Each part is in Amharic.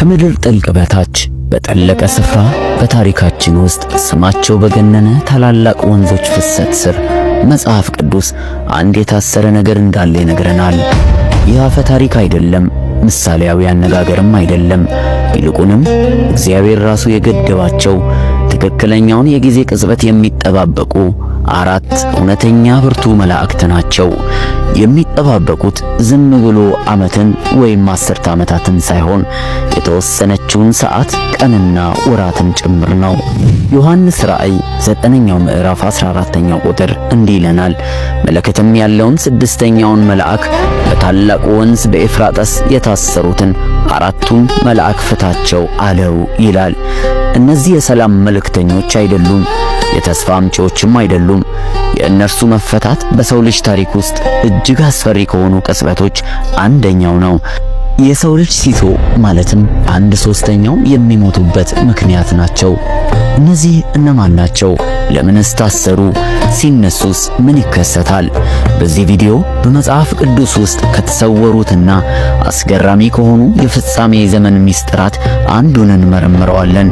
ከምድር ጥልቅ በታች በጠለቀ ስፍራ በታሪካችን ውስጥ ስማቸው በገነነ ታላላቅ ወንዞች ፍሰት ስር መጽሐፍ ቅዱስ አንድ የታሰረ ነገር እንዳለ ይነግረናል። ይህ አፈ ታሪክ አይደለም፣ ምሳሌያዊ አነጋገርም አይደለም። ይልቁንም እግዚአብሔር ራሱ የገደባቸው ትክክለኛውን የጊዜ ቅጽበት የሚጠባበቁ አራት እውነተኛ ብርቱ መላእክት ናቸው። የሚጠባበቁት ዝም ብሎ ዓመትን ወይም አስርተ ዓመታትን ሳይሆን የተወሰነችውን ሰዓት፣ ቀንና ወራትን ጭምር ነው። ዮሐንስ ራእይ 9ኛው ምዕራፍ 14ኛው ቁጥር እንዲህ ይለናል፣ መለከትም ያለውን ስድስተኛውን መልአክ በታላቁ ወንዝ በኤፍራጥስ የታሰሩትን አራቱን መልአክ ፍታቸው አለው ይላል። እነዚህ የሰላም መልእክተኞች አይደሉም፣ የተስፋ አምጪዎችም አይደሉም። የእነርሱ መፈታት በሰው ልጅ ታሪክ ውስጥ እጅግ አስፈሪ ከሆኑ ቅጽበቶች አንደኛው ነው። የሰው ልጅ ሲሶ ማለትም አንድ ሶስተኛው የሚሞቱበት ምክንያት ናቸው። እነዚህ እነማን ናቸው? ለምንስ ታሰሩ? ሲነሱስ ምን ይከሰታል? በዚህ ቪዲዮ በመጽሐፍ ቅዱስ ውስጥ ከተሰወሩትና አስገራሚ ከሆኑ የፍጻሜ ዘመን ሚስጥራት አንዱን እንመረምረዋለን።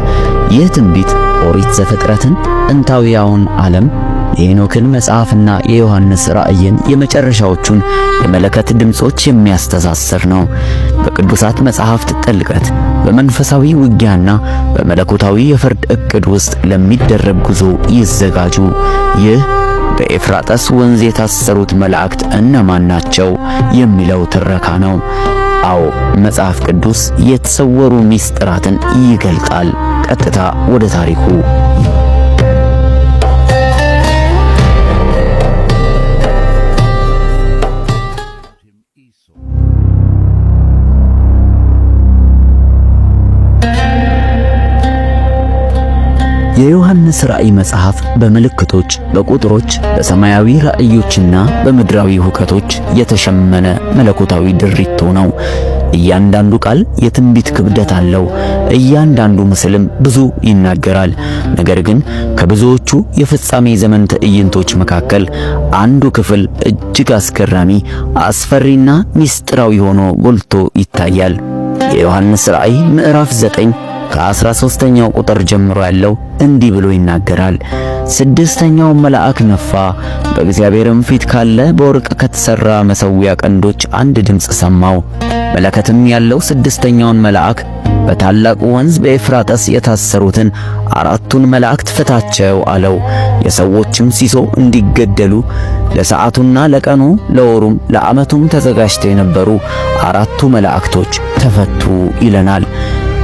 ይህ ትንቢት ኦሪት ዘፍጥረትን፣ ጥንታዊያውን ዓለም፣ የሄኖክን መጽሐፍና የዮሐንስ ራእይን የመጨረሻዎቹን የመለከት ድምጾች የሚያስተሳስር ነው። በቅዱሳት መጽሐፍት ጥልቀት፣ በመንፈሳዊ ውጊያና በመለኮታዊ የፍርድ ዕቅድ ውስጥ ለሚደረግ ጉዞ ይዘጋጁ። ይህ በኤፍራጥስ ወንዝ የታሰሩት መላእክት እነማን ናቸው የሚለው ትረካ ነው። አዎ፣ መጽሐፍ ቅዱስ የተሰወሩ ሚስጥራትን ይገልጣል። ቀጥታ ወደ ታሪኩ። የዮሐንስ ራእይ መጽሐፍ በምልክቶች፣ በቁጥሮች፣ በሰማያዊ ራእዮችና በምድራዊ ሁከቶች የተሸመነ መለኮታዊ ድሪቶ ነው። እያንዳንዱ ቃል የትንቢት ክብደት አለው። እያንዳንዱ ምስልም ብዙ ይናገራል። ነገር ግን ከብዙዎቹ የፍጻሜ ዘመን ትዕይንቶች መካከል አንዱ ክፍል እጅግ አስገራሚ፣ አስፈሪና ምስጢራዊ ሆኖ ጎልቶ ይታያል። የዮሐንስ ራእይ ምዕራፍ 9 ከ13ኛው ቁጥር ጀምሮ ያለው እንዲህ ብሎ ይናገራል። ስድስተኛው መልአክ ነፋ፣ በእግዚአብሔርም ፊት ካለ በወርቅ ከተሰራ መሠዊያ ቀንዶች አንድ ድምፅ ሰማሁ። መለከትም ያለው ስድስተኛውን መልአክ በታላቁ ወንዝ በኤፍራጥስ የታሰሩትን አራቱን መላእክት ፍታቸው አለው። የሰዎችም ሲሶ እንዲገደሉ ለሰዓቱና ለቀኑ ለወሩም ለዓመቱም ተዘጋጅተው የነበሩ አራቱ መላእክቶች ተፈቱ ይለናል።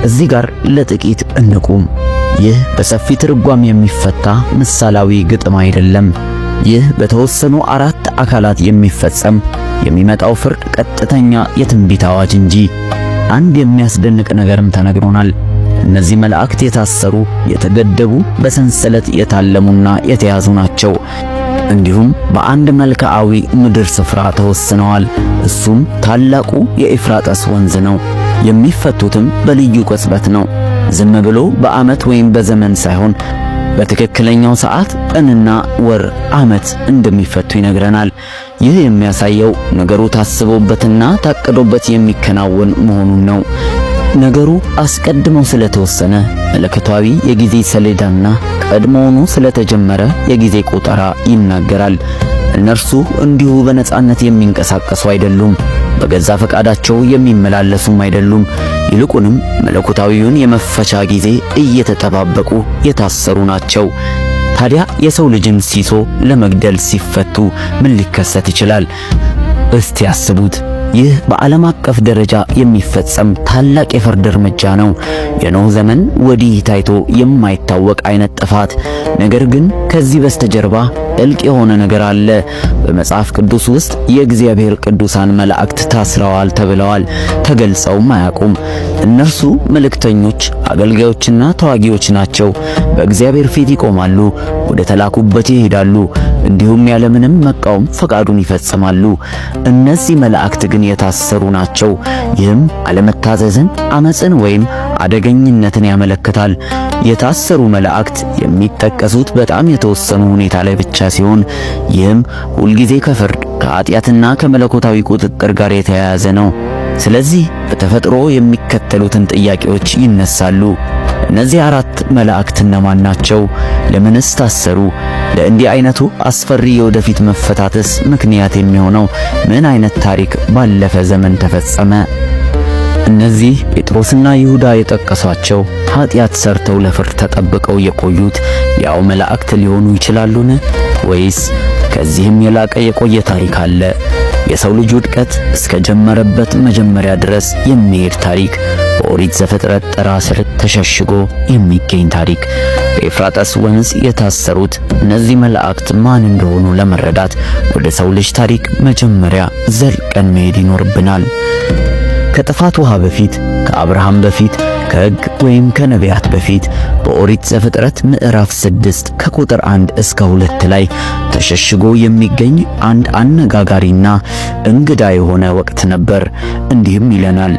እዚህ ጋር ለጥቂት እንቁም። ይህ በሰፊ ትርጓም የሚፈታ ምሳሌያዊ ግጥም አይደለም። ይህ በተወሰኑ አራት አካላት የሚፈጸም የሚመጣው ፍርድ ቀጥተኛ የትንቢት አዋጅ እንጂ። አንድ የሚያስደንቅ ነገርም ተነግሮናል። እነዚህ መላእክት የታሰሩ፣ የተገደቡ፣ በሰንሰለት የታለሙና የተያዙ ናቸው። እንዲሁም በአንድ መልክዓዊ ምድር ስፍራ ተወስነዋል። እሱም ታላቁ የኤፍራጥስ ወንዝ ነው። የሚፈቱትም በልዩ ቅጽበት ነው። ዝም ብሎ በዓመት ወይም በዘመን ሳይሆን በትክክለኛው ሰዓት፣ ቀንና ወር፣ ዓመት እንደሚፈቱ ይነግረናል። ይህ የሚያሳየው ነገሩ ታስቦበትና ታቅዶበት የሚከናወን መሆኑን ነው። ነገሩ አስቀድሞ ስለተወሰነ መለኮታዊ የጊዜ ሰሌዳና ቀድሞውኑ ስለተጀመረ የጊዜ ቆጠራ ይናገራል። እነርሱ እንዲሁ በነጻነት የሚንቀሳቀሱ አይደሉም። በገዛ ፈቃዳቸው የሚመላለሱም አይደሉም። ይልቁንም መለኮታዊውን የመፈቻ ጊዜ እየተጠባበቁ የታሰሩ ናቸው። ታዲያ የሰው ልጅን ሲሶ ለመግደል ሲፈቱ ምን ሊከሰት ይችላል? እስቲ አስቡት። ይህ በዓለም አቀፍ ደረጃ የሚፈጸም ታላቅ የፍርድ እርምጃ ነው። የኖህ ዘመን ወዲህ ታይቶ የማይታወቅ አይነት ጥፋት። ነገር ግን ከዚህ በስተጀርባ ጥልቅ የሆነ ነገር አለ። በመጽሐፍ ቅዱስ ውስጥ የእግዚአብሔር ቅዱሳን መላእክት ታስረዋል ተብለዋል፣ ተገልጸውም አያውቁም። እነርሱ መልእክተኞች፣ አገልጋዮችና ተዋጊዎች ናቸው። በእግዚአብሔር ፊት ይቆማሉ፣ ወደ ተላኩበት ይሄዳሉ፣ እንዲሁም ያለምንም መቃወም ፈቃዱን ይፈጽማሉ። እነዚህ መላእክት ግን የታሰሩ ናቸው። ይህም አለመታዘዝን፣ አመጽን ወይም አደገኝነትን ያመለክታል። የታሰሩ መላእክት የሚጠቀሱት በጣም የተወሰኑ ሁኔታ ላይ ብቻ ሲሆን ይህም ሁልጊዜ ከፍርድ ከኃጢአትና ከመለኮታዊ ቁጥጥር ጋር የተያያዘ ነው። ስለዚህ በተፈጥሮ የሚከተሉትን ጥያቄዎች ይነሳሉ። እነዚህ አራት መላእክት እነማን ናቸው? ለምንስ ታሰሩ? ለእንዲህ አይነቱ አስፈሪ የወደፊት መፈታትስ ምክንያት የሚሆነው ምን አይነት ታሪክ ባለፈ ዘመን ተፈጸመ? እነዚህ ጴጥሮስና ይሁዳ የጠቀሷቸው ኃጢአት ሰርተው ለፍርድ ተጠብቀው የቆዩት ያው መላእክት ሊሆኑ ይችላሉን? ወይስ ከዚህም የላቀ የቆየ ታሪክ አለ? የሰው ልጅ ውድቀት እስከ ጀመረበት መጀመሪያ ድረስ የሚሄድ ታሪክ፣ በኦሪት ዘፍጥረት ጥላ ስር ተሸሽጎ የሚገኝ ታሪክ። በኤፍራጥስ ወንዝ የታሰሩት እነዚህ መላእክት ማን እንደሆኑ ለመረዳት ወደ ሰው ልጅ ታሪክ መጀመሪያ ዘልቀን መሄድ ይኖርብናል። ከጥፋት ውሃ በፊት፣ ከአብርሃም በፊት፣ ከሕግ ወይም ከነቢያት በፊት በኦሪት ዘፍጥረት ምዕራፍ 6 ከቁጥር 1 እስከ 2 ላይ ተሸሽጎ የሚገኝ አንድ አነጋጋሪና እንግዳ የሆነ ወቅት ነበር። እንዲህም ይለናል።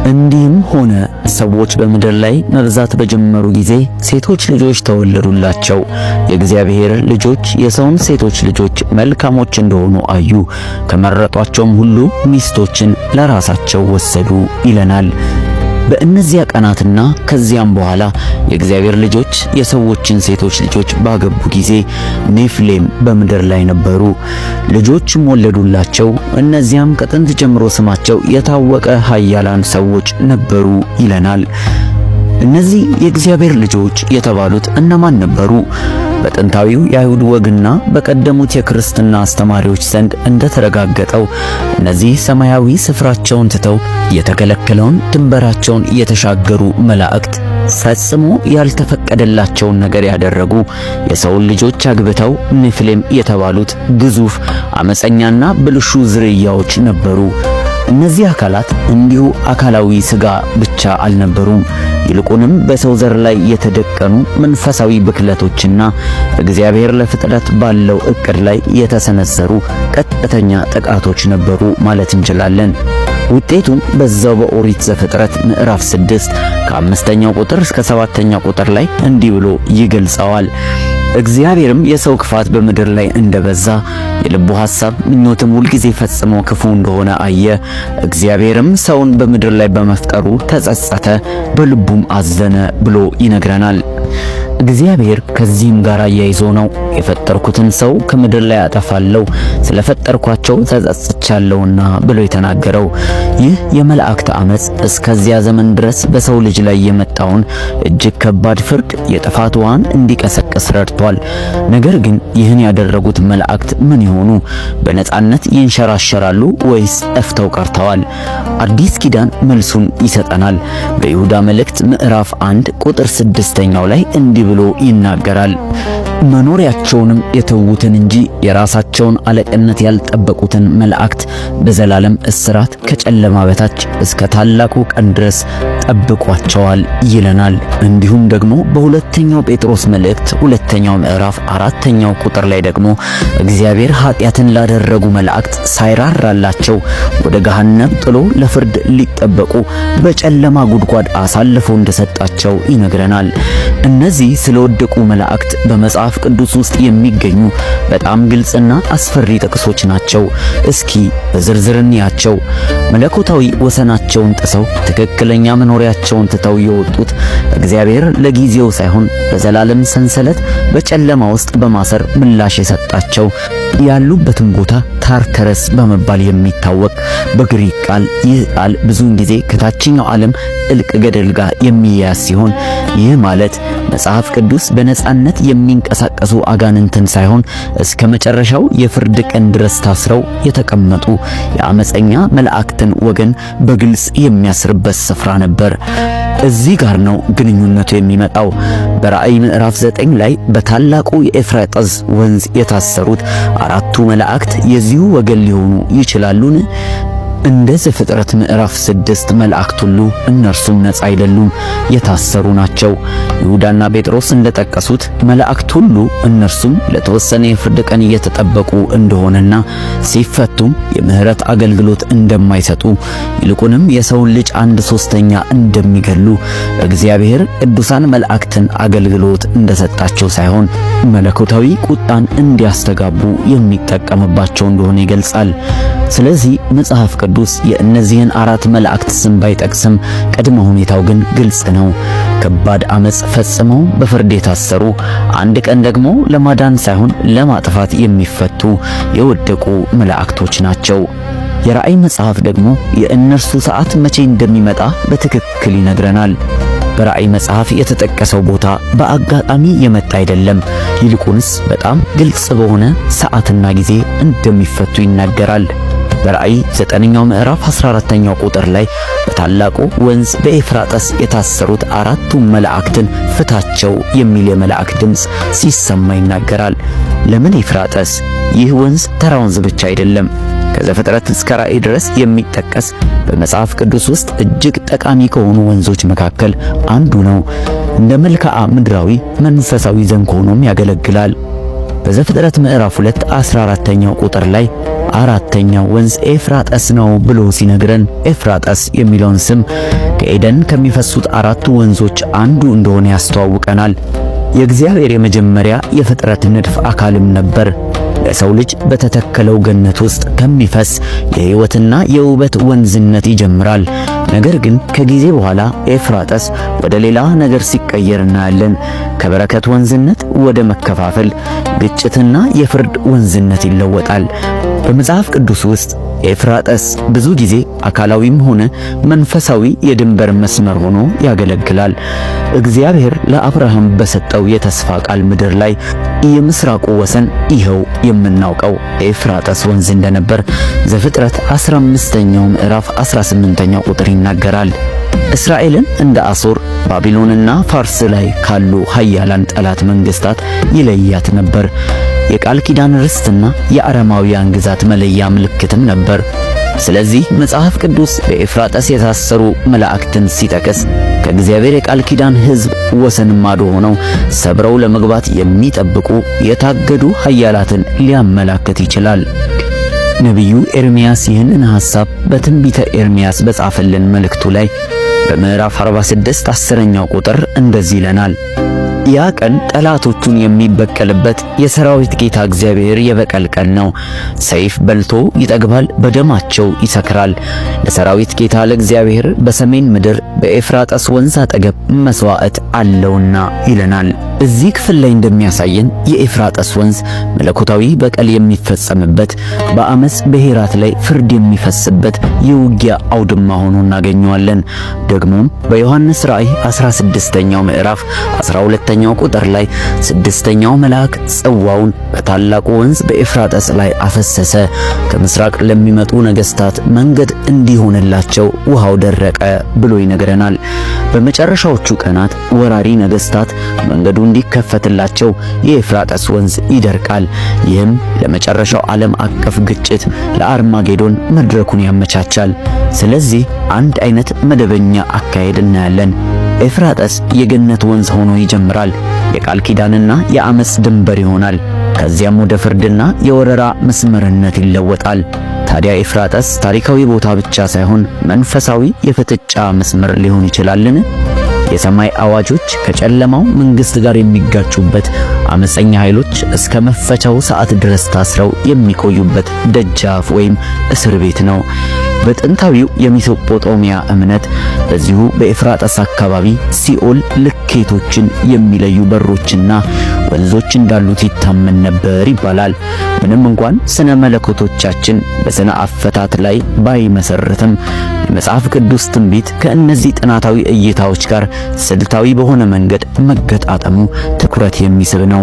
እንዲህም ሆነ፣ ሰዎች በምድር ላይ መብዛት በጀመሩ ጊዜ ሴቶች ልጆች ተወለዱላቸው። የእግዚአብሔር ልጆች የሰውን ሴቶች ልጆች መልካሞች እንደሆኑ አዩ፣ ከመረጧቸውም ሁሉ ሚስቶችን ለራሳቸው ወሰዱ ይለናል። በእነዚያ ቀናትና ከዚያም በኋላ የእግዚአብሔር ልጆች የሰዎችን ሴቶች ልጆች ባገቡ ጊዜ ኔፍሌም በምድር ላይ ነበሩ። ልጆችም ወለዱላቸው። እነዚያም ከጥንት ጀምሮ ስማቸው የታወቀ ኃያላን ሰዎች ነበሩ ይለናል። እነዚህ የእግዚአብሔር ልጆች የተባሉት እነማን ነበሩ? በጥንታዊው የአይሁድ ወግና በቀደሙት የክርስትና አስተማሪዎች ዘንድ እንደተረጋገጠው እነዚህ ሰማያዊ ስፍራቸውን ትተው የተከለከለውን ድንበራቸውን የተሻገሩ መላእክት፣ ፈጽሞ ያልተፈቀደላቸውን ነገር ያደረጉ፣ የሰውን ልጆች አግብተው ኔፍሌም የተባሉት ግዙፍ አመፀኛና ብልሹ ዝርያዎች ነበሩ። እነዚህ አካላት እንዲሁ አካላዊ ስጋ ብቻ አልነበሩም። ይልቁንም በሰው ዘር ላይ የተደቀኑ መንፈሳዊ ብክለቶችና እግዚአብሔር ለፍጥረት ባለው እቅድ ላይ የተሰነዘሩ ቀጥተኛ ጥቃቶች ነበሩ ማለት እንችላለን። ውጤቱም በዛው በኦሪት ዘፍጥረት ምዕራፍ 6 ከ5ኛው ቁጥር እስከ 7ኛው ቁጥር ላይ እንዲህ ብሎ ይገልጸዋል። እግዚአብሔርም የሰው ክፋት በምድር ላይ እንደበዛ፣ የልቡ ሐሳብ ምኞትም ሁልጊዜ ፈጽሞ ክፉ እንደሆነ አየ። እግዚአብሔርም ሰውን በምድር ላይ በመፍጠሩ ተጸጸተ፣ በልቡም አዘነ ብሎ ይነግረናል። እግዚአብሔር ከዚህም ጋር አያይዞ ነው የፈጠርኩትን ሰው ከምድር ላይ አጠፋለሁ፣ ስለፈጠርኳቸው ተጸጽቻለሁና ብሎ የተናገረው። ይህ የመላእክት አመጽ እስከዚያ ዘመን ድረስ በሰው ልጅ ላይ የመጣውን እጅግ ከባድ ፍርድ፣ የጥፋት ውሃን እንዲቀሰቅስ ረድቷል። ነገር ግን ይህን ያደረጉት መላእክት ምን ይሆኑ? በነጻነት ይንሸራሸራሉ ወይስ ጠፍተው ቀርተዋል? አዲስ ኪዳን መልሱን ይሰጠናል። በይሁዳ መልእክት ምዕራፍ 1 ቁጥር 6ኛው ላይ እንዲህ ብሎ ይናገራል። መኖሪያቸውንም የተዉትን እንጂ የራሳቸውን አለቅነት ያልጠበቁትን መላእክት በዘላለም እስራት ከጨለማ በታች እስከ ታላቁ ቀን ድረስ ጠብቋቸዋል ይለናል። እንዲሁም ደግሞ በሁለተኛው ጴጥሮስ መልእክት ሁለተኛው ምዕራፍ 4ኛው ቁጥር ላይ ደግሞ እግዚአብሔር ኃጢአትን ላደረጉ መላእክት ሳይራራላቸው ወደ ገሃነም ጥሎ ለፍርድ ሊጠበቁ በጨለማ ጉድጓድ አሳልፎ እንደሰጣቸው ይነግረናል። እነዚህ ስለወደቁ መላእክት በመጽሐፍ ቅዱስ ውስጥ የሚገኙ በጣም ግልጽና አስፈሪ ጥቅሶች ናቸው። እስኪ በዝርዝር እንያቸው። መለኮታዊ ወሰናቸውን ጥሰው ትክክለኛ መኖሪያቸውን ትተው የወጡት እግዚአብሔር ለጊዜው ሳይሆን በዘላለም ሰንሰለት በጨለማ ውስጥ በማሰር ምላሽ የሰጣቸው፣ ያሉበትን ቦታ ታርተረስ በመባል የሚታወቅ በግሪክ ቃል፣ ይህ ቃል ብዙውን ጊዜ ከታችኛው ዓለም ጥልቅ ገደል ጋር የሚያያዝ ሲሆን፣ ይህ ማለት መጽሐፍ ቅዱስ በነጻነት የሚንቀሳቀሱ አጋንንትን ሳይሆን እስከ መጨረሻው የፍርድ ቀን ድረስ ታስረው የተቀመጡ የአመፀኛ መላእክትን ወገን በግልጽ የሚያስርበት ስፍራ ነበር። እዚህ ጋር ነው ግንኙነቱ የሚመጣው። በራእይ ምዕራፍ 9 ላይ በታላቁ የኤፍራጥስ ወንዝ የታሰሩት አራቱ መላእክት የዚሁ ወገን ሊሆኑ ይችላሉን? እንደ ዘፍጥረት ምዕራፍ 6 መላእክት ሁሉ እነርሱም ነፃ አይደሉም፣ የታሰሩ ናቸው። ይሁዳና ጴጥሮስ እንደጠቀሱት መላእክት ሁሉ እነርሱም ለተወሰነ የፍርድ ቀን እየተጠበቁ እንደሆነና ሲፈቱም የምህረት አገልግሎት እንደማይሰጡ፣ ይልቁንም የሰውን ልጅ አንድ ሶስተኛ እንደሚገሉ፣ እግዚአብሔር ቅዱሳን መላእክትን አገልግሎት እንደሰጣቸው ሳይሆን መለኮታዊ ቁጣን እንዲያስተጋቡ የሚጠቀምባቸው እንደሆነ ይገልጻል። ስለዚህ መጽሐፍ ቅዱስ ቅዱስ የእነዚህን አራት መላእክት ስም ባይጠቅስም ቅድመ ሁኔታው ግን ግልጽ ነው። ከባድ አመጽ ፈጽመው በፍርድ የታሰሩ፣ አንድ ቀን ደግሞ ለማዳን ሳይሆን ለማጥፋት የሚፈቱ የወደቁ መላእክቶች ናቸው። የራእይ መጽሐፍ ደግሞ የእነርሱ ሰዓት መቼ እንደሚመጣ በትክክል ይነግረናል። በራእይ መጽሐፍ የተጠቀሰው ቦታ በአጋጣሚ የመጣ አይደለም። ይልቁንስ በጣም ግልጽ በሆነ ሰዓትና ጊዜ እንደሚፈቱ ይናገራል። በራእይ 9ኛው ምዕራፍ 14ኛው ቁጥር ላይ በታላቁ ወንዝ በኤፍራጥስ የታሰሩት አራቱ መላእክትን ፍታቸው የሚል የመላእክ ድምፅ ሲሰማ ይናገራል። ለምን ኤፍራጥስ? ይህ ወንዝ ተራ ወንዝ ብቻ አይደለም። ከዘፍጥረት እስከ ራእይ ድረስ የሚጠቀስ በመጽሐፍ ቅዱስ ውስጥ እጅግ ጠቃሚ ከሆኑ ወንዞች መካከል አንዱ ነው። እንደ መልክዓ ምድራዊ መንፈሳዊ ዘንግ ሆኖም ያገለግላል። በዘፍጥረት ምዕራፍ 2 14ኛው ቁጥር ላይ አራተኛው ወንዝ ኤፍራጥስ ነው ብሎ ሲነግረን ኤፍራጥስ የሚለውን ስም ከኤደን ከሚፈሱት አራቱ ወንዞች አንዱ እንደሆነ ያስተዋውቀናል። የእግዚአብሔር የመጀመሪያ የፍጥረት ንድፍ አካልም ነበር። ለሰው ልጅ በተተከለው ገነት ውስጥ ከሚፈስ የሕይወትና የውበት ወንዝነት ይጀምራል። ነገር ግን ከጊዜ በኋላ ኤፍራጥስ ወደ ሌላ ነገር ሲቀየር እናያለን። ከበረከት ወንዝነት ወደ መከፋፈል፣ ግጭትና የፍርድ ወንዝነት ይለወጣል። በመጽሐፍ ቅዱስ ውስጥ ኤፍራጥስ ብዙ ጊዜ አካላዊም ሆነ መንፈሳዊ የድንበር መስመር ሆኖ ያገለግላል። እግዚአብሔር ለአብርሃም በሰጠው የተስፋ ቃል ምድር ላይ የምስራቁ ወሰን ይኸው የምናውቀው ኤፍራጥስ ወንዝ እንደነበር ዘፍጥረት 15ኛው ምዕራፍ 18ኛው ቁጥር ይናገራል። እስራኤልን እንደ አሶር፣ ባቢሎንና ፋርስ ላይ ካሉ ኃያላን ጠላት መንግስታት ይለያት ነበር። የቃል ኪዳን ርስትና የአረማውያን ግዛት መለያ ምልክትም ነበር። ስለዚህ መጽሐፍ ቅዱስ በኤፍራጥስ የታሰሩ መላእክትን ሲጠቅስ ከእግዚአብሔር የቃል ኪዳን ሕዝብ ወሰን ማዶ ሆነው ሰብረው ለመግባት የሚጠብቁ የታገዱ ኃያላትን ሊያመላክት ይችላል። ነቢዩ ኤርሚያስ ይህንን ሐሳብ በትንቢተ ኤርሚያስ በጻፈልን መልእክቱ ላይ በምዕራፍ 46 10ኛው ቁጥር እንደዚህ ይለናል። ያ ቀን ጠላቶቹን የሚበቀልበት የሰራዊት ጌታ እግዚአብሔር የበቀል ቀን ነው። ሰይፍ በልቶ ይጠግባል፣ በደማቸው ይሰክራል። ለሰራዊት ጌታ ለእግዚአብሔር በሰሜን ምድር በኤፍራጥስ ወንዝ አጠገብ መስዋዕት አለውና ይለናል። እዚህ ክፍል ላይ እንደሚያሳየን የኤፍራጥስ ወንዝ መለኮታዊ በቀል የሚፈጸምበት፣ በአመጽ ብሔራት ላይ ፍርድ የሚፈስበት የውጊያ አውድማ ሆኖ እናገኘዋለን። ደግሞም በዮሐንስ ራእይ 16ኛው ምዕራፍ 12ኛው ቁጥር ላይ ስድስተኛው መልአክ ጽዋውን በታላቁ ወንዝ በኤፍራጥስ ላይ አፈሰሰ፣ ከምስራቅ ለሚመጡ ነገስታት መንገድ እንዲሆንላቸው ውሃው ደረቀ ብሎ ይነግረናል። በመጨረሻዎቹ ቀናት ወራሪ ነገስታት መንገዱ እንዲከፈትላቸው የኤፍራጥስ ወንዝ ይደርቃል። ይህም ለመጨረሻው ዓለም አቀፍ ግጭት ለአርማጌዶን መድረኩን ያመቻቻል። ስለዚህ አንድ አይነት መደበኛ አካሄድ እናያለን። ኤፍራጥስ የገነት ወንዝ ሆኖ ይጀምራል። የቃል ኪዳንና የአመጽ ድንበር ይሆናል። ከዚያም ወደ ፍርድና የወረራ መስመርነት ይለወጣል። ታዲያ ኤፍራጥስ ታሪካዊ ቦታ ብቻ ሳይሆን መንፈሳዊ የፍጥጫ መስመር ሊሆን ይችላልን? የሰማይ አዋጆች ከጨለማው መንግስት ጋር የሚጋጩበት፣ አመፀኛ ኃይሎች እስከ መፈቻው ሰዓት ድረስ ታስረው የሚቆዩበት ደጃፍ ወይም እስር ቤት ነው። በጥንታዊው የሜሶጶጣሚያ እምነት በዚሁ በኤፍራጥስ አካባቢ ሲኦል ልኬቶችን የሚለዩ በሮችና ወንዞች እንዳሉት ይታመን ነበር ይባላል። ምንም እንኳን ስነ መለኮቶቻችን በስነ አፈታት ላይ ባይመሰርትም የመጽሐፍ ቅዱስ ትንቢት ከእነዚህ ጥናታዊ እይታዎች ጋር ስልታዊ በሆነ መንገድ መገጣጠሙ ትኩረት የሚስብ ነው።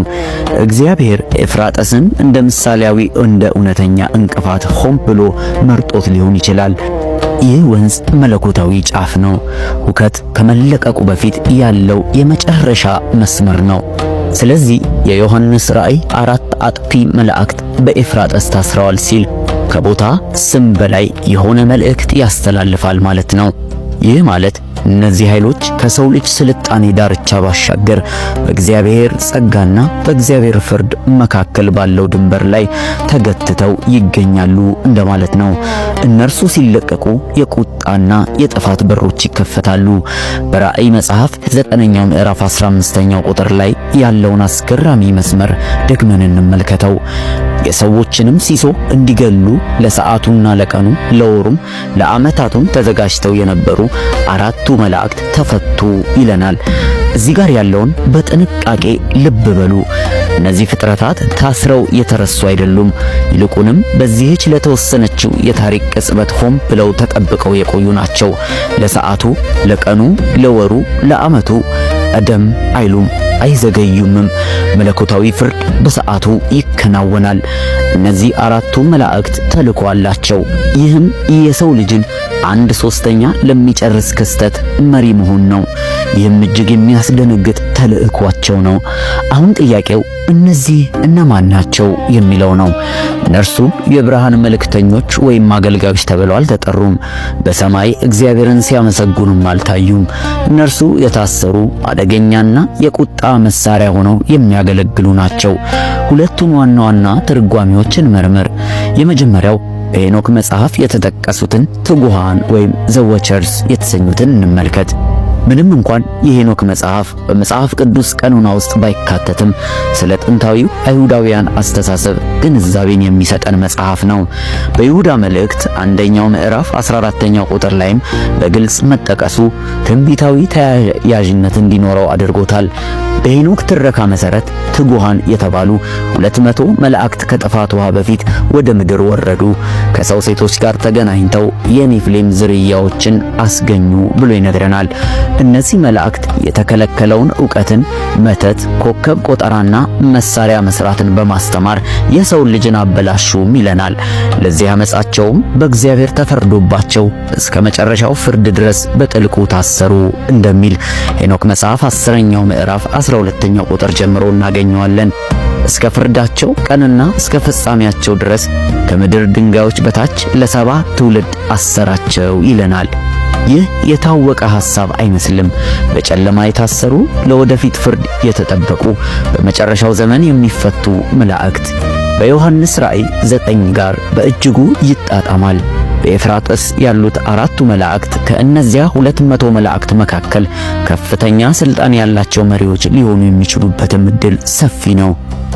እግዚአብሔር ኤፍራጥስን እንደ ምሳሌያዊ እንደ እውነተኛ እንቅፋት ሆን ብሎ መርጦት ሊሆን ይችላል። ይህ ወንዝ መለኮታዊ ጫፍ ነው። ሁከት ከመለቀቁ በፊት ያለው የመጨረሻ መስመር ነው። ስለዚህ የዮሐንስ ራእይ አራት አጥፊ መላእክት በኤፍራጥስ ታስረዋል ሲል ከቦታ ስም በላይ የሆነ መልእክት ያስተላልፋል ማለት ነው። ይህ ማለት እነዚህ ኃይሎች ከሰው ልጅ ስልጣኔ ዳርቻ ባሻገር በእግዚአብሔር ጸጋና በእግዚአብሔር ፍርድ መካከል ባለው ድንበር ላይ ተገትተው ይገኛሉ እንደማለት ነው። እነርሱ ሲለቀቁ የቁጣና የጥፋት በሮች ይከፈታሉ። በራእይ መጽሐፍ 9ኛው ምዕራፍ 15ኛው ቁጥር ላይ ያለውን አስገራሚ መስመር ደግመን እንመልከተው። የሰዎችንም ሲሶ እንዲገሉ ለሰዓቱና ለቀኑ ለወሩም ለዓመታቱም ተዘጋጅተው የነበሩ አራቱ መላእክት ተፈቱ ይለናል። እዚህ ጋር ያለውን በጥንቃቄ ልብ በሉ። እነዚህ ፍጥረታት ታስረው የተረሱ አይደሉም። ይልቁንም በዚህች ለተወሰነችው የታሪክ ቅጽበት ሆን ብለው ተጠብቀው የቆዩ ናቸው። ለሰዓቱ፣ ለቀኑ፣ ለወሩ፣ ለዓመቱ ቀደም አይሉም፣ አይዘገዩምም። መለኮታዊ ፍርድ በሰዓቱ ይከናወናል። እነዚህ አራቱ መላእክት ተልእኮ አላቸው። ይህም የሰው ልጅን 1/3 ለሚጨርስ ክስተት መሪ መሆን ነው። ይህም እጅግ የሚያስደነግጥ ተልእኳቸው ነው። አሁን ጥያቄው እነዚህ እነማን ናቸው የሚለው ነው። እነርሱ የብርሃን መልእክተኞች ወይም አገልጋዮች ተብለው አልተጠሩም። በሰማይ እግዚአብሔርን ሲያመሰግኑም አልታዩም። እነርሱ የታሰሩ አደገኛና የቁጣ መሳሪያ ሆነው የሚያገለግሉ ናቸው። ሁለቱን ዋና ዋና ትርጓሜዎችን መርምር። የመጀመሪያው በሄኖክ መጽሐፍ የተጠቀሱትን ትጉሃን ወይም the Watchers የተሰኙትን እንመልከት። ምንም እንኳን የሄኖክ መጽሐፍ በመጽሐፍ ቅዱስ ቀኖና ውስጥ ባይካተትም ስለ ጥንታዊው አይሁዳውያን አስተሳሰብ ግንዛቤን የሚሰጠን መጽሐፍ ነው። በይሁዳ መልእክት 1ኛው ምዕራፍ 14ኛው ቁጥር ላይም በግልጽ መጠቀሱ ትንቢታዊ ተያያዥነት እንዲኖረው አድርጎታል። በሄኖክ ትረካ መሰረት ትጉሃን የተባሉ 200 መላእክት ከጥፋት ውሃ በፊት ወደ ምድር ወረዱ። ከሰው ሴቶች ጋር ተገናኝተው የኔፍሌም ዝርያዎችን አስገኙ ብሎ ይነግረናል። እነዚህ መላእክት የተከለከለውን ዕውቀትን፣ መተት፣ ኮከብ ቆጠራና መሳሪያ መስራትን በማስተማር የሰው ልጅን አበላሹም ይለናል። ለዚህ አመጻቸውም በእግዚአብሔር ተፈርዶባቸው እስከ መጨረሻው ፍርድ ድረስ በጥልቁ ታሰሩ እንደሚል ሄኖክ መጽሐፍ 10ኛው ምዕራፍ 12ኛው ቁጥር ጀምሮ እናገኘዋለን። እስከ ፍርዳቸው ቀንና እስከ ፍጻሜያቸው ድረስ ከምድር ድንጋዮች በታች ለ70 ትውልድ አሰራቸው ይለናል። ይህ የታወቀ ሐሳብ አይመስልም። በጨለማ የታሰሩ ለወደፊት ፍርድ የተጠበቁ በመጨረሻው ዘመን የሚፈቱ መላእክት በዮሐንስ ራእይ 9 ጋር በእጅጉ ይጣጣማል። በኤፍራጥስ ያሉት አራቱ መላእክት ከእነዚያ 200 መላእክት መካከል ከፍተኛ ስልጣን ያላቸው መሪዎች ሊሆኑ የሚችሉበትም ዕድል ሰፊ ነው።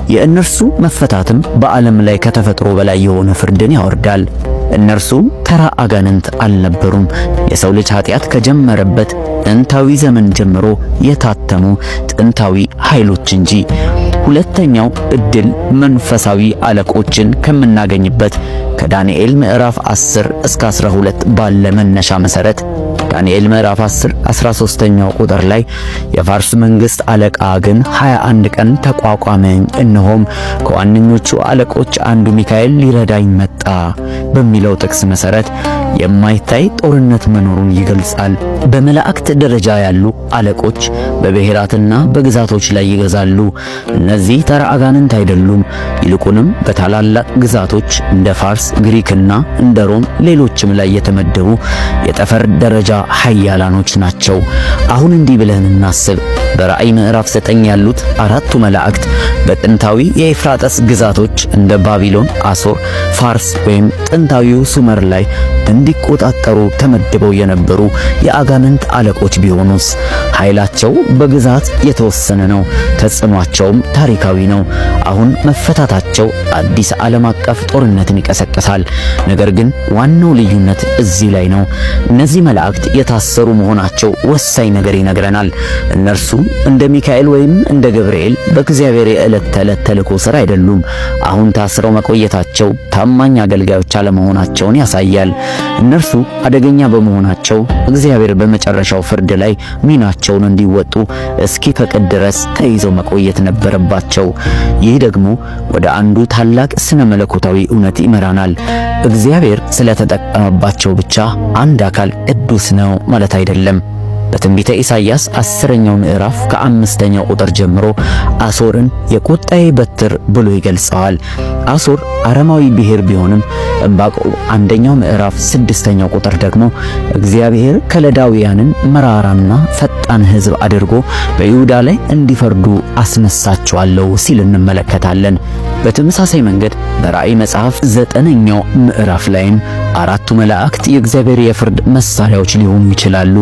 የእነርሱ መፈታትም በዓለም ላይ ከተፈጥሮ በላይ የሆነ ፍርድን ያወርዳል። እነርሱ ተራ አጋንንት አልነበሩም። የሰው ልጅ ኃጢአት ከጀመረበት ጥንታዊ ዘመን ጀምሮ የታተሙ ጥንታዊ ኃይሎች እንጂ። ሁለተኛው ዕድል መንፈሳዊ አለቆችን ከምናገኝበት ከዳንኤል ምዕራፍ 10 እስከ 12 ባለ መነሻ መሰረት ዳንኤል ምዕራፍ 10 13ኛው ቁጥር ላይ የፋርስ መንግስት አለቃ ግን 21 ቀን ተቋቋመኝ፣ እነሆም ከዋነኞቹ አለቆች አንዱ ሚካኤል ሊረዳኝ መጣ በሚለው ጥቅስ መሰረት የማይታይ ጦርነት መኖሩን ይገልጻል። በመላእክት ደረጃ ያሉ አለቆች በብሔራትና በግዛቶች ላይ ይገዛሉ። እነዚህ ተራ አጋንንት አይደሉም። ይልቁንም በታላላቅ ግዛቶች እንደ ፋርስ፣ ግሪክና እንደ ሮም ሌሎችም ላይ የተመደቡ የጠፈር ደረጃ ኃያላኖች ናቸው። አሁን እንዲህ ብለን እናስብ። በራእይ ምዕራፍ 9 ያሉት አራቱ መላእክት በጥንታዊ የኤፍራጥስ ግዛቶች እንደ ባቢሎን፣ አሶር፣ ፋርስ ወይም ጥንታዊው ሱመር ላይ እንዲቆጣጠሩ ተመድበው የነበሩ የአጋንንት አለቆች ቢሆኑስ? ኃይላቸው በግዛት የተወሰነ ነው፣ ተጽዕኗቸውም ታሪካዊ ነው። አሁን መፈታታቸው አዲስ ዓለም አቀፍ ጦርነትን ይቀሰቅሳል። ነገር ግን ዋናው ልዩነት እዚህ ላይ ነው። እነዚህ መላእክት የታሰሩ መሆናቸው ወሳኝ ነገር ይነግረናል። እነርሱ እንደ ሚካኤል ወይም እንደ ገብርኤል በእግዚአብሔር የዕለት ተዕለት ተልእኮ ስር አይደሉም። አሁን ታስረው መቆየታቸው ታማኝ አገልጋዮች አለመሆናቸውን ያሳያል። እነርሱ አደገኛ በመሆናቸው እግዚአብሔር በመጨረሻው ፍርድ ላይ ሚናቸውን እንዲወጡ እስኪፈቅድ ድረስ ተይዘው መቆየት ነበረባቸው። ይህ ደግሞ ወደ አንዱ ታላቅ ስነ መለኮታዊ እውነት ይመራናል። እግዚአብሔር ስለተጠቀመባቸው ብቻ አንድ አካል ቅዱስ ነው ማለት አይደለም። በትንቢተ ኢሳይያስ 10ኛው ምዕራፍ ከ5ኛው ቁጥር ጀምሮ አሦርን የቁጣዬ በትር ብሎ ይገልጸዋል። አሦር አረማዊ ብሔር ቢሆንም ዕንባቆም 1ኛው ምዕራፍ 6ኛው ቁጥር ደግሞ እግዚአብሔር ከለዳውያንን መራራና ፈጣን ሕዝብ አድርጎ በይሁዳ ላይ እንዲፈርዱ አስነሳቸዋለሁ ሲል እንመለከታለን። በተመሳሳይ መንገድ በራእይ መጽሐፍ 9ኛው ምዕራፍ ላይም አራቱ መላእክት የእግዚአብሔር የፍርድ መሳሪያዎች ሊሆኑ ይችላሉ፣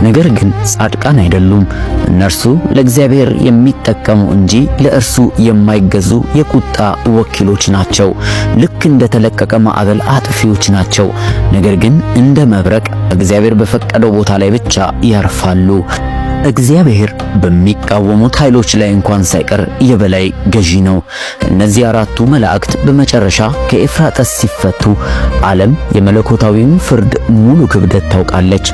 ነገር ግን ጻድቃን አይደሉም። እነርሱ ለእግዚአብሔር የሚጠቀሙ እንጂ ለእርሱ የማይገዙ የቁጣ ወኪሎች ናቸው። ልክ እንደተለቀቀ ማዕበል አጥፊዎች ናቸው፣ ነገር ግን እንደ መብረቅ እግዚአብሔር በፈቀደው ቦታ ላይ ብቻ ያርፋሉ። እግዚአብሔር በሚቃወሙት ኃይሎች ላይ እንኳን ሳይቀር የበላይ ገዢ ነው። እነዚህ አራቱ መላእክት በመጨረሻ ከኤፍራጥስ ሲፈቱ ዓለም የመለኮታዊውን ፍርድ ሙሉ ክብደት ታውቃለች።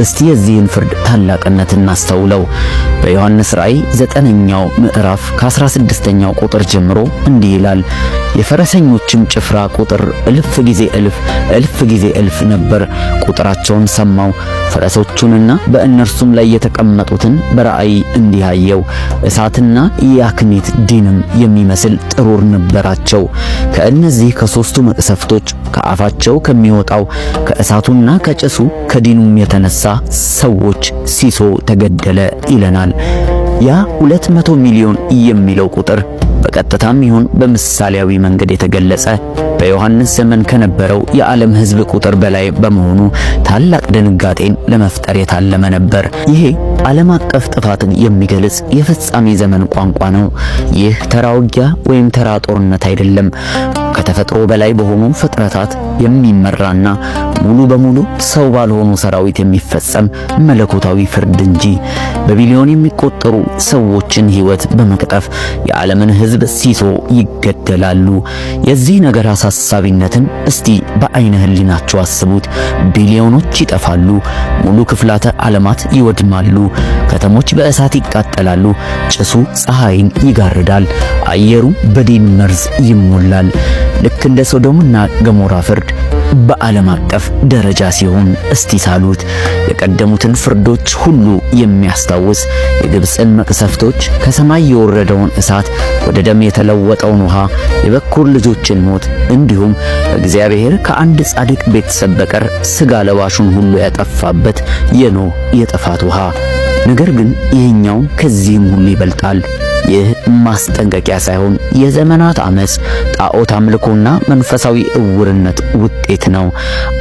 እስቲ የዚህን ፍርድ ታላቅነት እናስተውለው። በዮሐንስ ራእይ 9ኛው ምዕራፍ ከ16ኛው ቁጥር ጀምሮ እንዲህ ይላል። የፈረሰኞችም ጭፍራ ቁጥር እልፍ ጊዜ እልፍ፣ እልፍ ጊዜ እልፍ ነበር። ቁጥራቸውን ሰማው። ፈረሶቹንና በእነርሱም ላይ የተቀመጡትን በራእይ እንዲህ አየው። እሳትና ያክኒት ዲንም የሚመስል ጥሩር ነበራቸው። ከእነዚህ ከሶስቱ መቅሰፍቶች ከአፋቸው ከሚወጣው ከእሳቱና ከጭሱ ከዲኑም የተነሳ ሰዎች ሲሶ ተገደለ ይለናል። ያ 200 ሚሊዮን የሚለው ቁጥር በቀጥታም ይሁን በምሳሌያዊ መንገድ የተገለጸ በዮሐንስ ዘመን ከነበረው የዓለም ሕዝብ ቁጥር በላይ በመሆኑ ታላቅ ድንጋጤን ለመፍጠር የታለመ ነበር። ይሄ ዓለም አቀፍ ጥፋትን የሚገልጽ የፍጻሜ ዘመን ቋንቋ ነው። ይህ ተራ ውጊያ ወይም ተራ ጦርነት አይደለም። ከተፈጥሮ በላይ በሆኑ ፍጥረታት የሚመራና ሙሉ በሙሉ ሰው ባልሆኑ ሰራዊት የሚፈጸም መለኮታዊ ፍርድ እንጂ። በቢሊዮን የሚቆጠሩ ሰዎችን ሕይወት በመቅጠፍ የዓለምን ሕዝብ ሲሶ ይገደላሉ። የዚህ ነገር አሳሳቢነትን እስቲ በአይነ ሕሊናችሁ አስቡት። ቢሊዮኖች ይጠፋሉ። ሙሉ ክፍላተ ዓለማት ይወድማሉ። ከተሞች በእሳት ይቃጠላሉ። ጭሱ ፀሐይን ይጋርዳል። አየሩ በዲን መርዝ ይሞላል። ልክ እንደ ሶዶምና ገሞራ ፍርድ በዓለም አቀፍ ደረጃ ሲሆን እስቲ ሳሉት። የቀደሙትን ፍርዶች ሁሉ የሚያስታውስ የግብፅን መቅሰፍቶች፣ ከሰማይ የወረደውን እሳት፣ ወደ ደም የተለወጠውን ውሃ፣ የበኩር ልጆችን ሞት፣ እንዲሁም እግዚአብሔር ከአንድ ጻድቅ ቤተሰብ በቀር ስጋ ለባሹን ሁሉ ያጠፋበት የኖህ የጥፋት ውሃ። ነገር ግን ይህኛው ከዚህም ሁሉ ይበልጣል። ይህ ማስጠንቀቂያ ሳይሆን የዘመናት አመጽ፣ ጣዖት አምልኮና መንፈሳዊ እውርነት ውጤት ነው።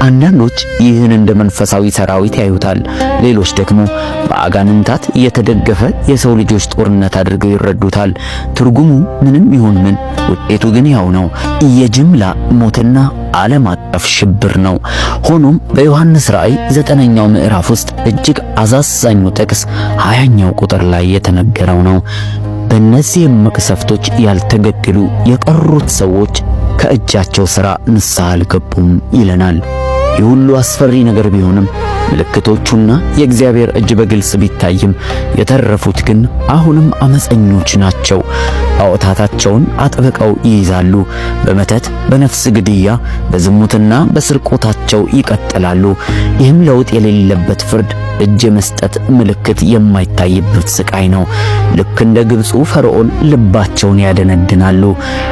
አንዳንዶች ይህን እንደ መንፈሳዊ ሰራዊት ያዩታል። ሌሎች ደግሞ በአጋንንታት የተደገፈ የሰው ልጆች ጦርነት አድርገው ይረዱታል። ትርጉሙ ምንም ይሁን ምን ውጤቱ ግን ያው ነው፣ የጅምላ ሞትና ዓለም አቀፍ ሽብር ነው። ሆኖም በዮሐንስ ራእይ 9ኛው ምዕራፍ ውስጥ እጅግ አሳዛኙ ጥቅስ 20ኛው ቁጥር ላይ የተነገረው ነው። በእነዚህም መቅሰፍቶች ያልተገደሉ የቀሩት ሰዎች ከእጃቸው ሥራ ንስሐ አልገቡም ይለናል። ይህ ሁሉ አስፈሪ ነገር ቢሆንም ምልክቶቹና የእግዚአብሔር እጅ በግልጽ ቢታይም የተረፉት ግን አሁንም አመፀኞች ናቸው። ጣዖታታቸውን አጥብቀው ይይዛሉ። በመተት፣ በነፍስ ግድያ፣ በዝሙትና በስርቆታቸው ይቀጥላሉ። ይህም ለውጥ የሌለበት ፍርድ፣ እጅ የመስጠት ምልክት የማይታይበት ስቃይ ነው። ልክ እንደ ግብፁ ፈርዖን ልባቸውን ያደነድናሉ።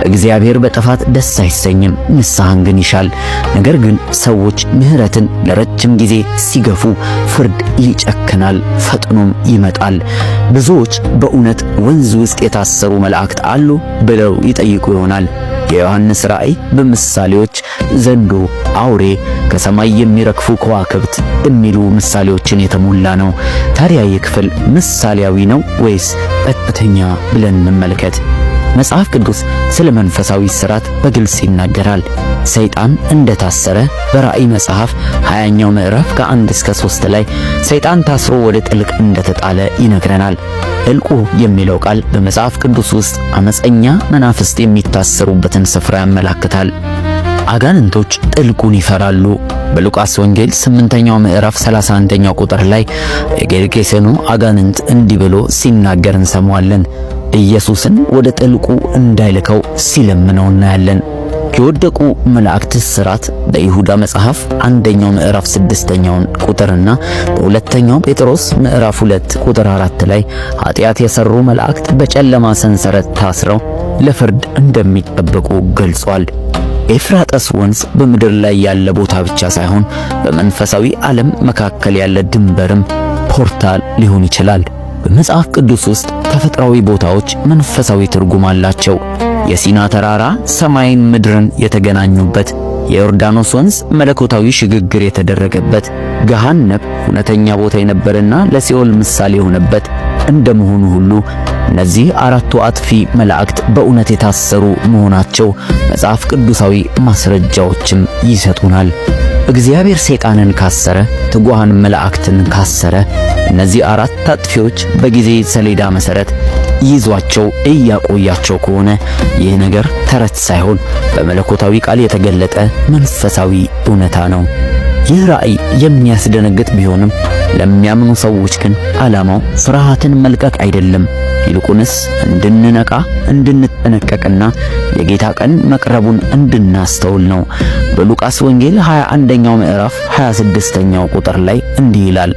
እግዚአብሔር በጥፋት ደስ አይሰኝም፣ ንስሐን ግን ይሻል። ነገር ግን ሰዎች ምሕረትን ለረጅም ጊዜ ሲገፉ ፍርድ ይጨክናል፣ ፈጥኖም ይመጣል። ብዙዎች በእውነት ወንዝ ውስጥ የታሰሩ መላእክት አሉ ብለው ይጠይቁ ይሆናል። የዮሐንስ ራእይ በምሳሌዎች ዘንዶ፣ አውሬ፣ ከሰማይ የሚረግፉ ከዋክብት የሚሉ ምሳሌዎችን የተሞላ ነው። ታዲያ ይህ ክፍል ምሳሌያዊ ነው ወይስ ቀጥተኛ ብለን እንመልከት። መጽሐፍ ቅዱስ ስለ መንፈሳዊ እስራት በግልጽ ይናገራል። ሰይጣን እንደታሰረ በራእይ መጽሐፍ 20ኛው ምዕራፍ ከ1 እስከ 3 ላይ ሰይጣን ታስሮ ወደ ጥልቅ እንደተጣለ ይነግረናል። ጥልቁ የሚለው ቃል በመጽሐፍ ቅዱስ ውስጥ አመፀኛ መናፍስት የሚታሰሩበትን ስፍራ ያመላክታል። አጋንንቶች ጥልቁን ይፈራሉ። በሉቃስ ወንጌል 8ኛው ምዕራፍ 31ኛው ቁጥር ላይ የጌርጌሴኑ አጋንንት እንዲህ ብሎ ሲናገር እንሰማዋለን። ኢየሱስን ወደ ጥልቁ እንዳይልከው ሲለምነው እናያለን። የወደቁ መላእክት እስራት በይሁዳ መጽሐፍ አንደኛው ምዕራፍ 6ኛውን ቁጥርና በሁለተኛው ጴጥሮስ ምዕራፍ 2 ቁጥር 4 ላይ ኃጢአት የሰሩ መላእክት በጨለማ ሰንሰለት ታስረው ለፍርድ እንደሚጠበቁ ገልጿል። ኤፍራጥስ ወንዝ በምድር ላይ ያለ ቦታ ብቻ ሳይሆን በመንፈሳዊ ዓለም መካከል ያለ ድንበርም portal ሊሆን ይችላል። በመጽሐፍ ቅዱስ ውስጥ ተፈጥሯዊ ቦታዎች መንፈሳዊ ትርጉም አላቸው። የሲና ተራራ ሰማይን ምድርን የተገናኙበት፣ የዮርዳኖስ ወንዝ መለኮታዊ ሽግግር የተደረገበት፣ ገሃነም እውነተኛ ቦታ የነበረና ለሲኦል ምሳሌ የሆነበት እንደመሆኑ ሁሉ እነዚህ አራቱ አጥፊ መላእክት በእውነት የታሰሩ መሆናቸው መጽሐፍ ቅዱሳዊ ማስረጃዎችም ይሰጡናል። እግዚአብሔር ሰይጣንን ካሰረ፣ ትጉሃን መላእክትን ካሰረ፣ እነዚህ አራት አጥፊዎች በጊዜ ሰሌዳ መሰረት ይዟቸው እያቆያቸው ከሆነ ይህ ነገር ተረት ሳይሆን በመለኮታዊ ቃል የተገለጠ መንፈሳዊ እውነታ ነው። ይህ ራእይ የሚያስደነግጥ ቢሆንም ለሚያምኑ ሰዎች ግን ዓላማው ፍርሃትን መልቀቅ አይደለም። ይልቁንስ እንድንነቃ፣ እንድንጠነቀቅና የጌታ ቀን መቅረቡን እንድናስተውል ነው። በሉቃስ ወንጌል 21ኛው ምዕራፍ 26ኛው ቁጥር ላይ እንዲህ ይላል፣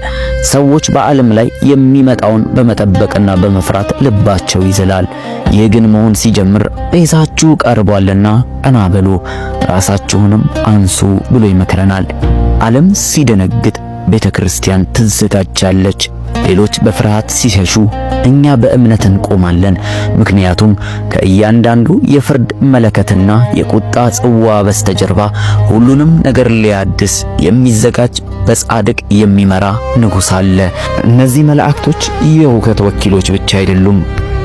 ሰዎች በዓለም ላይ የሚመጣውን በመጠበቅና በመፍራት ልባቸው ይዝላል። ይህ ግን መሆን ሲጀምር ቤዛችሁ ቀርቧልና ቀና በሉ፣ ራሳችሁንም አንሱ ብሎ ይመክረናል። ዓለም ሲደነግጥ ቤተ ክርስቲያን ትዘጋጃለች። ሌሎች በፍርሃት ሲሸሹ እኛ በእምነት እንቆማለን። ምክንያቱም ከእያንዳንዱ የፍርድ መለከትና የቁጣ ጽዋ በስተጀርባ ሁሉንም ነገር ሊያድስ የሚዘጋጅ በጻድቅ የሚመራ ንጉሥ አለ። እነዚህ መላእክቶች የሁከት ወኪሎች ብቻ አይደሉም፣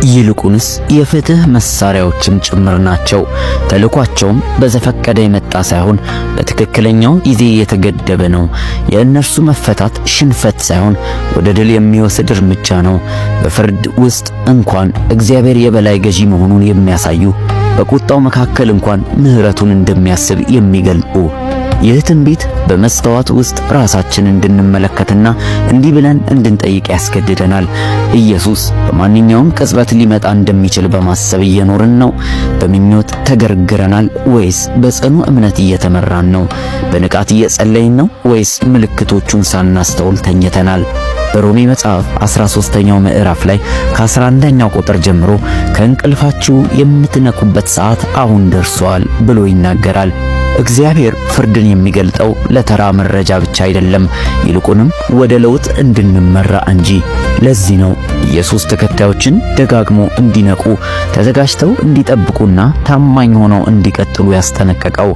ይልቁንስ የፍትህ መሳሪያዎችም ጭምር ናቸው። ተልኳቸውም በዘፈቀደ የመጣ ሳይሆን በትክክለኛው ጊዜ የተገደበ ነው። የእነርሱ መፈታት ሽንፈት ሳይሆን ወደ ድል የሚወስድ እርምጃ ነው። በፍርድ ውስጥ እንኳን እግዚአብሔር የበላይ ገዢ መሆኑን የሚያሳዩ፣ በቁጣው መካከል እንኳን ምሕረቱን እንደሚያስብ የሚገልጡ። ይህ ትንቢት በመስተዋት ውስጥ ራሳችንን እንድንመለከትና እንዲህ ብለን እንድንጠይቅ ያስገድደናል። ኢየሱስ በማንኛውም ቅጽበት ሊመጣ እንደሚችል በማሰብ እየኖርን ነው? በምኞት ተገርግረናል ወይስ በጽኑ እምነት እየተመራን ነው? በንቃት እየጸለይን ነው ወይስ ምልክቶቹን ሳናስተውል ተኝተናል? በሮሜ መጽሐፍ 13ኛው ምዕራፍ ላይ ከ11ኛው ቁጥር ጀምሮ ከእንቅልፋችሁ የምትነቁበት ሰዓት አሁን ደርሷል ብሎ ይናገራል። እግዚአብሔር ፍርድን የሚገልጠው ለተራ መረጃ ብቻ አይደለም፣ ይልቁንም ወደ ለውጥ እንድንመራ እንጂ። ለዚህ ነው ኢየሱስ ተከታዮችን ደጋግሞ እንዲነቁ፣ ተዘጋጅተው እንዲጠብቁና ታማኝ ሆነው እንዲቀጥሉ ያስጠነቀቀው።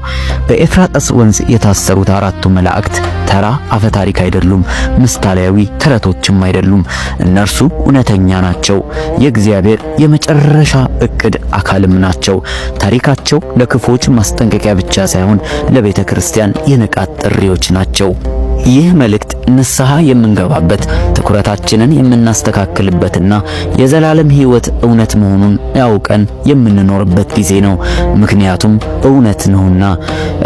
በኤፍራጥስ ወንዝ የታሰሩት አራቱ መላእክት ተራ አፈታሪክ አይደሉም፣ ምሳሌያዊ ተረቶችም አይደሉም። እነርሱ እውነተኛ ናቸው፣ የእግዚአብሔር የመጨረሻ እቅድ አካልም ናቸው። ታሪካቸው ለክፉዎች ማስጠንቀቂያ ብቻ ሳይሆን ለቤተ ክርስቲያን የንቃት ጥሪዎች ናቸው። ይህ መልእክት ንስሐ የምንገባበት፣ ትኩረታችንን የምናስተካክልበትና የዘላለም ሕይወት እውነት መሆኑን ያውቀን የምንኖርበት ጊዜ ነው። ምክንያቱም እውነት ነውና።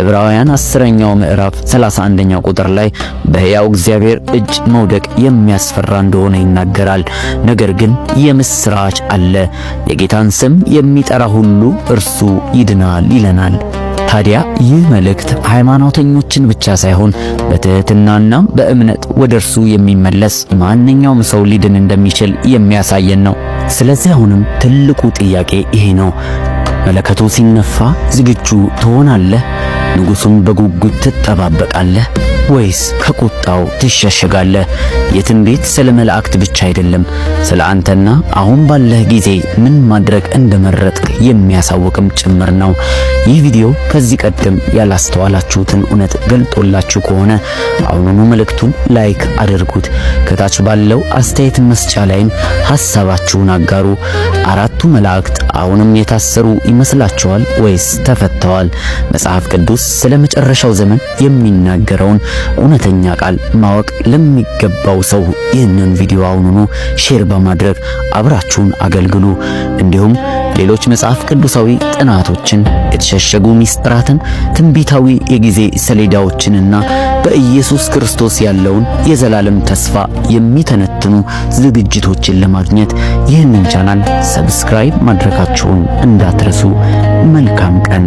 ዕብራውያን 10ኛው ምዕራፍ 31ኛው ቁጥር ላይ በሕያው እግዚአብሔር እጅ መውደቅ የሚያስፈራ እንደሆነ ይናገራል። ነገር ግን የምስራች አለ፣ የጌታን ስም የሚጠራ ሁሉ እርሱ ይድናል ይለናል። ታዲያ ይህ መልእክት ሃይማኖተኞችን ብቻ ሳይሆን በትህትናና በእምነት ወደ እርሱ የሚመለስ ማንኛውም ሰው ሊድን እንደሚችል የሚያሳየን ነው። ስለዚህ አሁንም ትልቁ ጥያቄ ይሄ ነው። መለከቱ ሲነፋ ዝግጁ ትሆናለህ? ንጉሡን በጉጉት ትጠባበቃለህ ወይስ ከቁጣው ትሸሸጋለህ? የትንቢት ስለ መላእክት ብቻ አይደለም፣ ስለ አንተና አሁን ባለህ ጊዜ ምን ማድረግ እንደመረጥክ የሚያሳውቅም ጭምር ነው። ይህ ቪዲዮ ከዚህ ቀደም ያላስተዋላችሁትን እውነት ገልጦላችሁ ከሆነ አሁኑኑ መልእክቱን like አድርጉት። ከታች ባለው አስተያየት መስጫ ላይም ሐሳባችሁን አጋሩ። አራቱ መላእክት አሁንም የታሰሩ ይመስላችኋል ወይስ ተፈተዋል? መጽሐፍ ቅዱስ ስለ መጨረሻው ዘመን የሚናገረውን እውነተኛ ቃል ማወቅ ለሚገባው ሰው ይህንን ቪዲዮ አሁኑኑ share በማድረግ አብራችሁን አገልግሉ። እንዲሁም ሌሎች መጽሐፍ ቅዱሳዊ ጥናቶችን፣ የተሸሸጉ ሚስጥራትን፣ ትንቢታዊ የጊዜ ሰሌዳዎችንና በኢየሱስ ክርስቶስ ያለውን የዘላለም ተስፋ የሚተነትኑ ዝግጅቶችን ለማግኘት ይህንን ቻናል subscribe ማድረጋችሁን እንዳትረሱ። መልካም ቀን።